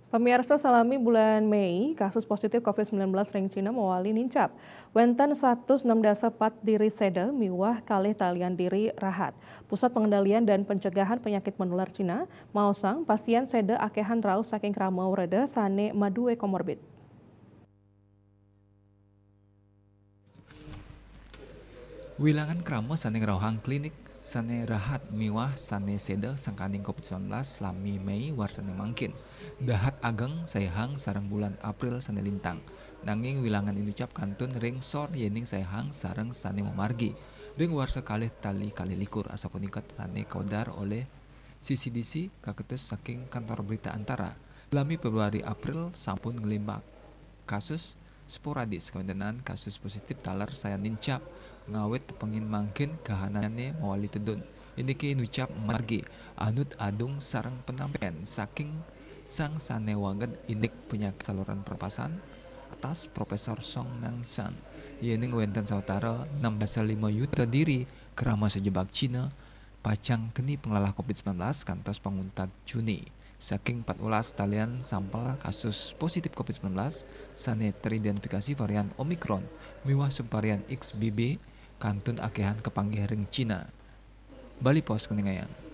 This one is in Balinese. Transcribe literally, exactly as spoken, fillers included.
Pamiarsa, salami bulan Mei, kasus positif covid sembilan belas ring Cina mawali nincap. Wénten satus enam dasa pat diri séda miwah kalih talian diri rahat. Pusat Pengendalian dan Pencegahan Penyakit Menular Cina maosang, pasién séda akéhan rauh saking krama wreda sané madué komorbid. Wilangan krama sané ngrauhang klinik sané rahat miwah sané séda sangkaning covid sembilan belas salami Mei warsané mangkin. Dahat ageng saihang sareng bulan April sané lintang. Nanging wilangan inucap kantun ring sor yéning saihang sareng sané mamargi ring warsa kalih tali kalih likur, asapunika sané kawedar olih C C D C kaketus saking Kantor Berita Antara. Salami Februari April sampun nglimbak kasus sporadis kawéntenan kasus positif taler sayan nincap, ngawit tepengin mangkin kahanané mawali tedun. Indiké inucap margi anut adung sareng penampén saking sang sané wagéd indik penyakit saluran pernapasan, atas Profesor Song Nangshan. Yéning wénten sawatara enam dasa lima yuta diri krama sajebag Cina pacang keni panglalah covid sembilan belas kantos panguntat Juni. Saking empat belas talian sampel kasus positif covid sembilan belas sané teridentifikasi varian Omicron miwah subvarian X B B kantun akéhan kapanggih ring Cina. Bali Post Kuningan.